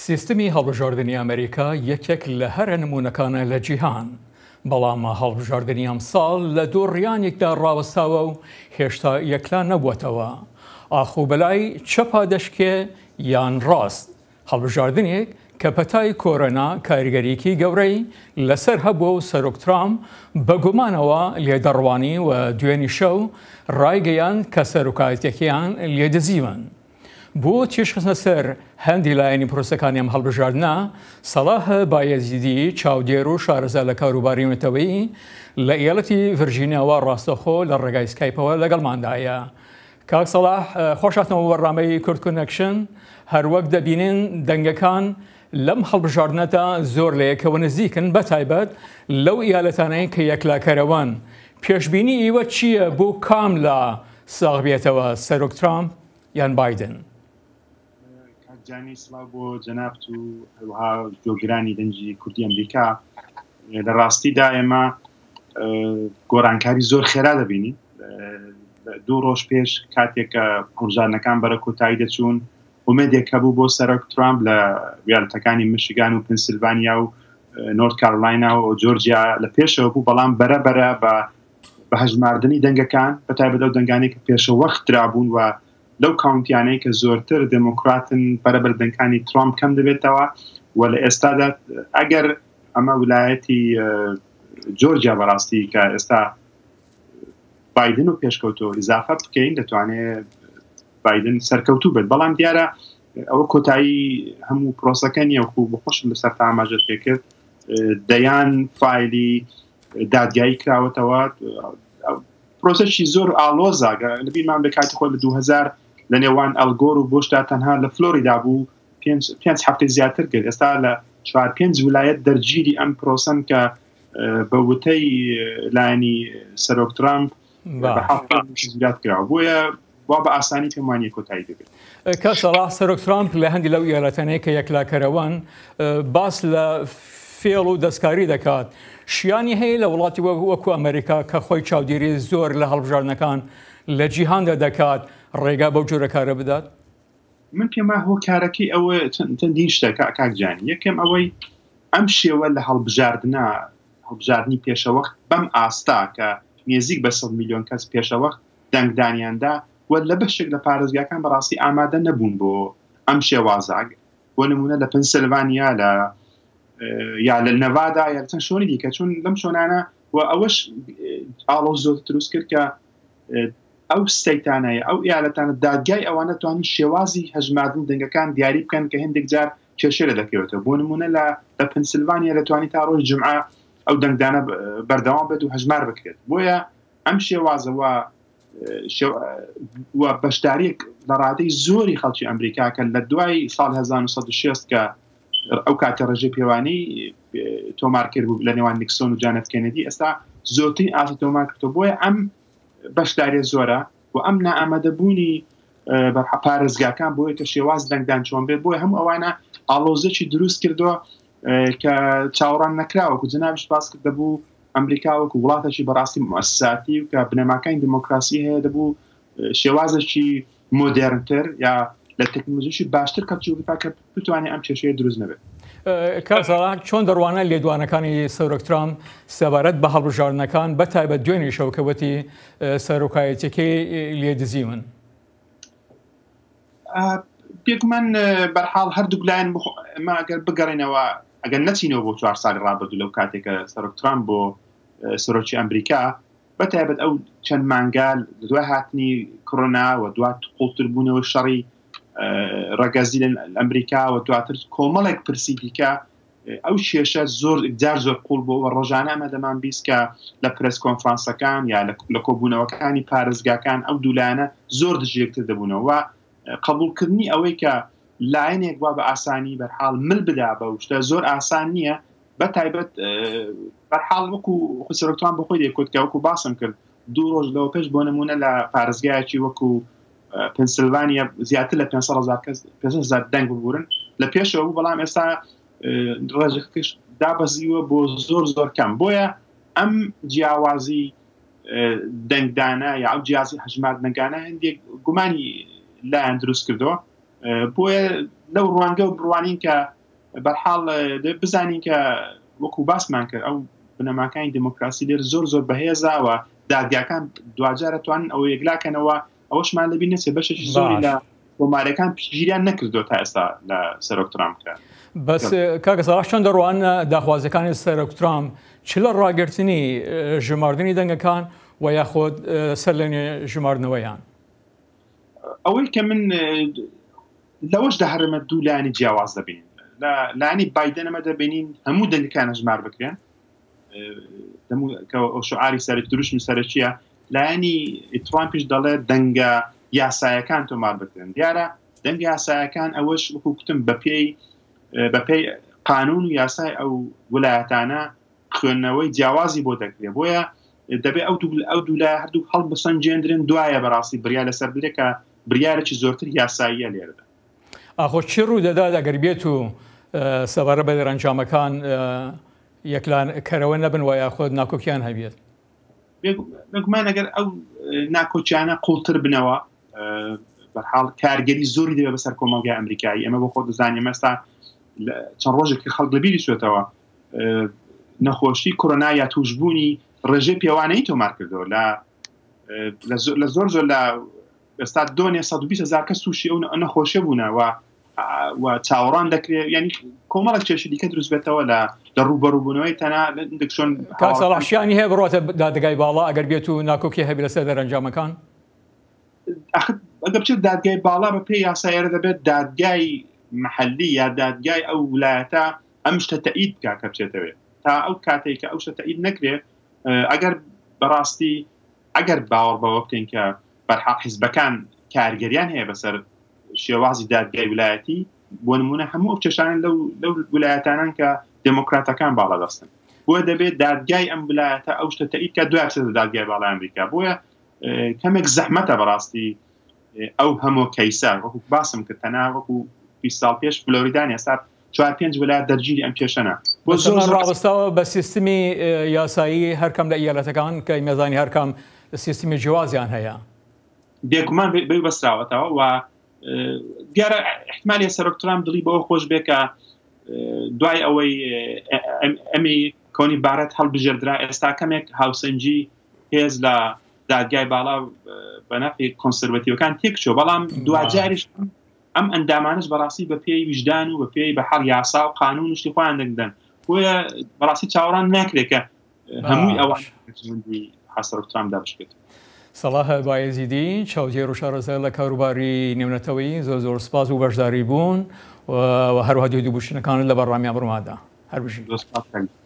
سیستمی هەڵبژاردنی ئەمریکا یەکێک لە هەرە نموونەکانە لە جیهان، بەڵام هەڵبژاردنی ئەمساڵ لە دووڕیانێکدا ڕاوەستاوە و هێشتا یەکلا نەبووەتەوە ئاخۆ بەلای چەپا دەشکێ یان ڕاست. هەڵبژاردنێک کە پەتای کۆرۆنا کاریگەریی گەورەی لەسەر هەبووە و سەرۆک ترامپ بە گومانەوە لێدەڕوانی و دوێنی شەو ڕایگەیاند کە سەرۆکایەتیەکەیان لێدزیون. بۆ تیشکخستنە سەر هەندی لایەنی پرۆسەکانی ئەم هەڵبژاردنە، سەڵاح بایەزیدی چاودێر و شارەزا لە کاروباری نەتەوەیی لە ئیالەتی ڤرجینیاوە ڕاستەوخۆ لە ڕێگای سکایپەوە لەگەڵماندایە. کاک سەڵاح خۆش هاتنەوە بەرنامەی کورد کۆنێکشن. هەروەک دەبینین دەنگەکان لەم هەڵبژاردنەدا زۆر لە یەکەوە نزیکن، بە تایبەت لەو ئیالەتانەی کە یەکلاکەرەوەن. پێشبینی ئیوە چییە بۆ کام لا ساغ بێتەوە، سەرۆک ترامپ یان بایدن؟ کاک جانی سڵاو بۆ جەنابت و هەروەها گوێگرانی دەنگی کوردی ئەمریکا. لە ڕاستیدا ئێمە گۆڕانکاری زۆر خێرا دەبینین. دوو ڕۆژ پێش کاتێک کە هەڵبژاردنەکان بەرە کۆتایی دەچوون، ئومێدێک هەبوو بۆ سەرۆک ترامپ لە ویالەتەکانی میشیگان و پنسیلڤانیا و نۆرت کارۆلاینا و جۆرجیا لە پێشەوە بوو، بەڵام بەرە بەرە بە بە هەژماردنی دەنگەکان، بە تایبەت ئەو دەنگانەی کە پێشەوەخت درابوون و لەو کاونتیانەی کە زۆرتر دێموکراتن، بەرە بەر دەنگانی ترامپ کەم دەبێتەوە و لە ئێستادا ئەگەر ئەمە ولایەتی جۆرجیا بەڕاستی کە ئێستا بایدن و پێشکەوتۆ ئیزافە بکەین دەتوانێت بایدن سەرکەوتوو بێت، بەڵام دیارە ئەوە کۆتایی هەموو پرۆسەکە نییە، وەکو بۆ خۆشم لەسەر ئاماژەت پێکرد دەیان فایلی دادگایی کراوەتەوە، پرۆسەشی زۆر ئالۆزە. لەبیرمان بێ کاتی خۆی لە 2000 لە نێوان ئەلگۆر و بۆشدا تەنها لە فلۆریدا بوو پێنج هەفتەی زیاتر کرد. ئێستا لە چوار پێنج ولایەت دەرگیری ئەم پرۆسەن کە بە وتەی لایەنی سەرۆک ترامپ زیاد کراوە، بۆیە وا بە ئاسانی پێم وانییە کۆتایی دەبێت. کاک سەڵاح، سەرۆک ترامپ لە هەندی لەو ئیالەتانەی کە یەکلاکەرەوەن باس لە فێڵ و دەستکاری دەکات. شیانی هەیە لە وڵاتی وەکو ئەمریکا کە خۆی چاودێری زۆر لە هەڵبژاردنەکان لە جیهاندا دەکات ڕێگا بەو جۆرە کارە بدات؟ من پێم وایە هۆکارەکەی ئەوە چەندین شتە کاک جانی. یەکەم ئەوەی ئەم شێوە لە هەڵبژاردنە، هەڵبژاردنی پێشەوەخت بەم ئاستا کە نێزیک بە 100 میلیۆن کەس پێشەوەخت دەنگدانیاندا و لە بەشێک لە پارێزگاکان بەڕاستی ئامادە نەبوون بۆ ئەم شێوازە، بۆ نمونە لە پنسلڤانیا لە یا لە نەڤادا یا چەند شوێنی دیکە، چون لەم شوێنانە و ئەوەش ئاڵۆز زۆر دروست کرد کە ئەو ستەیتانە یا ئەو ئیالەتانە دادگای ئەوانە توانین شێوازی هەژماردنی دەنگەکان دیاری بکەن کە هێندێک جار کێشەی لێ دەکەوێتەوە. بۆ نمونە لە لە پنسلڤانیا دەتوانانی تا ڕۆژی جمعە ئەو دەنگدانە بەردەوام بێت و هەژمار بکرێت. بۆیە ئەم شێوازە و و بەشداریەک لە ڕادەی زۆری خەڵکی ئەمریکا کە لە دوای ساڵ 1960 کە ئەو کاتە ڕێژەی پێوانی تۆمار کرد بوو لە نێوان نیکسۆن و جانف کێنێدی، ئێستا زۆرترین ئاستی تۆمار کردەوە. بۆیە ئەم بەشداریە زۆرە و ئەم نائامادەبوونی پارێزگاکان بۆیە کە شێواز دەنگدان چۆن بێت، بۆیە هەموو ئەوانە ئاڵۆزێکی دروست کردووە کە چاوەڕان نەکراوە. وەکو جەنابیش باس کرد دەبوو ئەمریکا وەکو وڵاتێکی بەڕاستی موسساتی و کە بنەماکانی دیموکراسی هەیە دەبوو شێوازێکی مۆدێرنتر یا لە تەکنۆلۆژیی باشتر کەڵکی وەرگرتبا کە بتوانێت ئەم کێشەیە دروست نەبێت. کاک ساڵح چۆن دەڕوانە لێدوانەکانی سەرۆک ترامپ سەبارەت بە هەڵبژاردنەکان بە تایبەت دوێنێ شەو کە وتی سەرۆکایەتیەکەی لێ دزیون؟ بێگومان بەرحاڵ هەردووک لایەن ئەمە ئەگەر بگەڕێنەوە ئەگەر نەچینەوە بۆ چوار ساڵی ڕابردوو لەو کاتێکە سەرۆک ترامپ بۆ سەرۆکی ئەمریکا بە تایبەت ئەو چەند مانگە لە دوای هاتنی کۆرۆنا و دوات قوڵتربوونەوەی شەڕی ڕەگەزی لە ئەمریکا و دواتر کۆمەڵێک پرسی دیکە ئەو کێشە زۆر جار زۆر قوڵ بۆ و ڕۆژانە ئەمە دەمان بیست کە لە پرس کۆنفرانسەکان یا لە کۆبوونەوەکانی پارێزگاکان ئەو دوولایەنە زۆر دژی یەکتر دەبوونەوە و قبوڵکردنی ئەوەی کە لایەنێک وا بە ئاسانی بەرحاڵ مل بدا بە شتە زۆر ئاسان نییە، بە تایبەت بەرحاڵ وەکو سەرۆک ترامپ بۆ خۆی دەیکوت کە وەکو باسم کرد دوو ڕۆژ لەوە پێش بۆ نمونە لە پارێزگایەکی وەکو پنسلڤانیا زیاتر لە 500,000 کەس 500,000 دەنگ ببورن لە پێشەوە بوو، بەڵام ئێستا ڕێژەکەش دابەزیوە بۆ زۆر زۆر کەم. بۆیە ئەم جیاوازی دەنگدانە یا ئەو جیازی هەژمار دەنگانە هەندێک گومانی لایەن دروست کردەوە. بۆیە لەو ڕوانگە و بڕوانین کە بەرحاڵ بزانین کە وەکو باسمان کرد ئەو بنەماکانی دموکراسی لێر زۆر زۆر بەهێزاوە دادگاکان دواجارە توانن ئەوە یەکلاکەنەوە ئەوەشمان لەبیر نەچێت بەشێکی زۆری لە کۆمارەکان پشتگیریان نەکردو تا ئێستا لە سەرۆک ترامپ کە بەس کاکە سەڵاح چۆن دەڕوانە داخوازیەکانی سەرۆک ترامپ چ لە ڕاگرتنی ژماردنی دەنگەکان و یاخود سەر لە نوێ ژماردنەوەیان؟ ئەوەی کە من لەوەشدا هەرمە دوو لایەنی جیاواز دەبینین لە لایەنی بایدن ئەمە دەبینین هەموو دەنگەکان هەژمار بکرێن شعاری سەرەکی دروشمی سەرەکیە لایەنی ترامپیش دەڵێت دەنگە یاسایەکان تۆمار بکرێن دیارە دەنگ یاسایەکان ئەوەش وەکو کوتم بەپێی بەپێی قانون و یاسای ئەو ولایەتانە خوێندنەوەی جیاوازی بۆ دەکرێت بۆیە دەبێ ئەو دوو ئەو دوو هەردوو هەڵ بسەنجێندرن دوایە بەڕاستی بریا لەسەر بدرێت کە بریارێکی زۆرتر یاساییە لێرەدا. ئاخۆ چی ڕوو دەدات ئەگەر بێت و سەبارەت بە دەرەنجامەکان یەکلاکەرەوە نەبن و یاخود ناکۆکیان هەبێت؟ بێگومان ئەگەر ئەو ناکۆکیانە قوڵتر بنەوە بەرحاڵ کارگەری زۆری دەبێت بەسەر کۆمەڵگای ئەمریکایی ئەمە بۆ خۆ دەزانین ئێستا چەند ڕۆژێک کە خەڵک لەبیری چێتەوە نەخۆشی کۆرۆنا یا توشببوونی ڕێژەی پێوانەی تۆمار کردەوە لە لە زۆر زۆر لە ئێستا دۆنێ 120 هزار کەس تووشی ئەو نەخۆشیە بوونە و و چاوەڕان دەکرێت ینی کۆمەڵک کێشی دیکە دروست بێتەوە لە لە ڕووبەڕووبوونەوەی تەنا دکشۆن کاک ساڵح شیانی هەیە بڕاتە دادگای باڵا ئەگەر بێت و ناکۆکی هەبێت لەسەر دەرەنجامەکان؟ ئەگەر بچێت دادگای باڵا بە پێی یاسا ئێرە دەبێت دادگای محلی یا دادگای ئەو ولایەتە ئەم شتە تەئید بکە کە بچێتەوێ تا ئەو کاتێک کە ئەو شتە تەئید نەکرێ ئەگەر بەڕاستی ئەگەر باوەڕ بەوە بکەین کە بەرحاڵ حیزبەکان کارگەریان هەیە بەسەر شێوازی دادگای ولایەتی بۆ نمونە هەموو ئەو کێشانە لەو لەو ولایەتانان کە دێمۆکراتەکان باڵادەستن بۆیە دەبێت دادگای ئەم ولایەتە ئەو شتە تەئید کە دوای بچێتە دادگای باڵای ئەمریکا بۆیە کەمێک زەحمەتە بەڕاستی ئەو هەموو کەیسە وەکو باسم کرد تەنها وەکو 20 ساڵ پێش فلۆریدان ئێستا چوار پێنج وەلایەت دەرگیری ئەم کێشەنە. بۆ زۆر زۆر ڕاوەستاوە بە سیستمی یاسایی هەرکام لە ئیالەتەکان کە مێزانی هەرکام سیستمی جیوازیان هەیە. بێگومان بەوی بەستراوەتەوە و دیارە احتمالی سەرۆک ترامپ دڵی بەوە خۆش بێ کە دوای ئەوەی ئەمی کۆنی بارەت هەڵبژێردرا ئێستا کەمێک هاوسەنگی هێز لە دادگای باڵا بە نەفی کۆنسەرڤەتیوەکان تێکچوو بەڵام دواجاریش ئەم ئەندامانەش بەڕاستی بە پێی ویژدان و بە پێی بە حەڵ یاسا و قانون و شتی خۆیان دەنگ دەن بۆیە بەڕاستی چاوەڕان ناکرێت کە هەمووی ئەوان حەسەرۆک ترامپ دابشکێت. سەڵاح بایەزیدی، چاودێر و شارەزا لە کاروباری نێونەتەوەیی، زۆر زۆر سپاس بۆ بەشداری بوون و هەروەها دیدوبوچونەکانت لە بەرنامەی ئەمڕۆماندا. هەر بژی. زۆر سپاس کاک.